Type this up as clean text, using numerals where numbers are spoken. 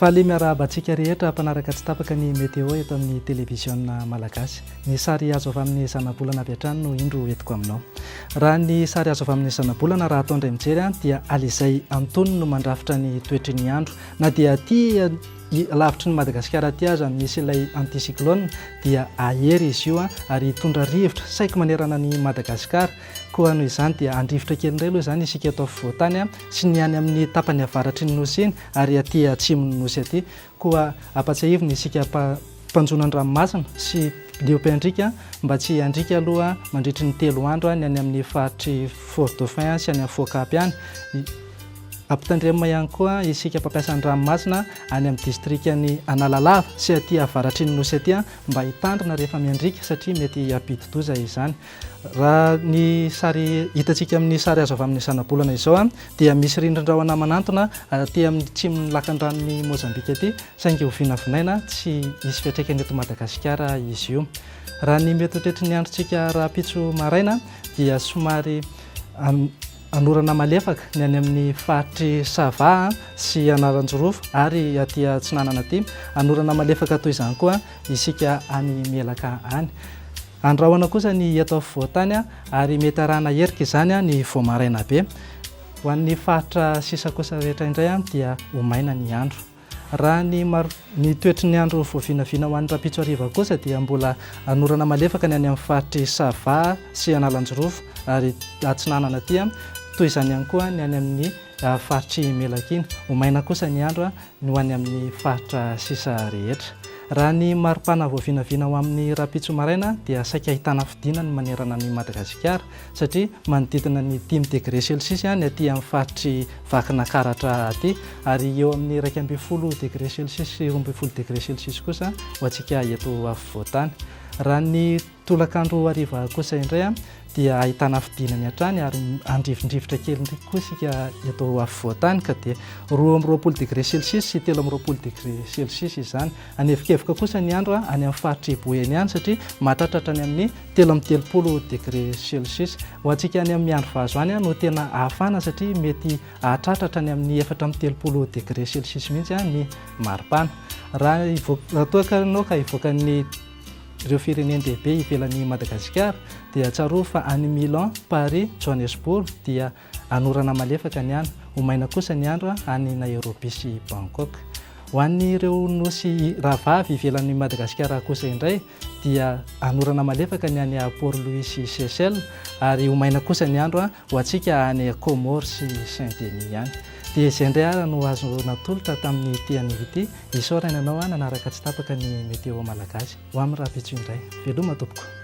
Faly miarahaba antsika rehetra mpanaraka tsy tapaka ny Météo eto amin'ny Televiziona Malagasy. Ny sary azo avy amin'ny zanabolana avy hatrany no indro entiko aminao. Raha ny sary azo avy amin'ny zanabolana raha atao indray mijery dia alizay antonony no mandrafitra ny toetry ny andro. Na dia aty lavitry ny Madagasikara aty aza misy ilay anticyclone dia hahery izy io ary hitondra rivotra saiky manerana an'i Madagasikara. Koa noho izany dia handrivotra kely indray aloha izany isika eto afovoan-tany sy ny any amin'ny tapany avaratry ny Nosy iny ary aty atsimon'ny Nosy aty. Koa ampatsiahivina isika mpanjono an-dranomasina sy liope andriaka mba tsy handriaka aloha mandritry ny 3 andro ny any amin'ny faritr'i Fort Dauphin sy any amin'ny Foakapy any. Ampitandremina ihany koa isika mpampiasa ny ranomasina any amin'ny distrikan'i Analalava sy aty avaratry ny Nosy aty mba hitandrina rehefa miandriaka satria mety hampidi-doza izany. Raha ny sary hitantsika amin'ny sary azo avy amin'ny zanabolana izao dia misy rindrin-drahona manantona aty amin'ny tsimon'ny lakandranon'i Mozambika aty saingy ho vinavinaina tsy hisy fiantraikany eto Madagasikara izy io. Raha ny mety ho toetry ny androntsika rahampitso maraina dia somary anorana malefaka ny any amin'ny faritr'i Sava sy Analanjirofo ary aty atsinanana aty. Anorana malefaka toy izany koa isika any Melaka any. Andrahona kosa ny eto afovoan-tany ary mety arahana herika izany ny vao maraina be. Ho an'ny faritra sisa kosa rehetra indray dia ho maina ny andro. Raha ny ny toetry ny andro voavinavina ho an'ny rahampitso hariva kosa dia mbola hanorana malefaka ny any amin'ny faritr'i Sava sy Analanjirofo ary Atsinanana aty, toy izany ihany koa ny any amin'ny faritr'i Melaky iny. Ho maina kosa ny andro ny ho any amin'ny faritra sisa rehetra. Raha ny maripana voavinavina ho amin'ny rahampitso maraina dia saika ahitana fidinany manerana an'i Madagasikara satria manodidina ny 5 degre selsisy ny aty amin'ny faritr'i Vakinakaratra aty ary eo amin'ny 11 degre selsisy sy 12 degre selsisy kosa ho antsika eto afovoan-tany. Raha ny Tolakandro hariva kosa indray dia ahitana fidinany hatrany ary andrivondrivotra kely indray koa isika eto afovoan-tany ka dia 22 degré celsius sy 23 degré celsius izany. Hanevokevoka kosa ny andro any amin'ny faritr'i Boeny any satria mahatratra hatrany amin'ny 33 degré celsius. Ho antsika any amin'ny Miandrivazo any no tena hafana satria mety hahatratra hatrany amin'ny 34 degré celsius mihitsy ny maripana. Raha toa ka ianao ka hivoaka ny Ireo firenen-dehibe ivelan'i Madagasikara dia tsarovy fa any Milan, Paris, Johannesburg dia anorana malefaka ny any, ho maina kosa ny andro any Nairobi sy Bangkok. Ho an'ireo nosy rahavavy ivelan'i Madagasikara kosa indray dia anorana malefaka ny any Port Louis sy Seychelles ary ho maina kosa ny andro ho antsika any Comores sy Saint Denis ihany. Dia izay indray ara no azo natolotra tamin'ity anio ity. Isaorana ianao nanaraka tsy tapaka ny Météo Malagasy. Ho amin'ny rahampitso indray. Veloma tompoko.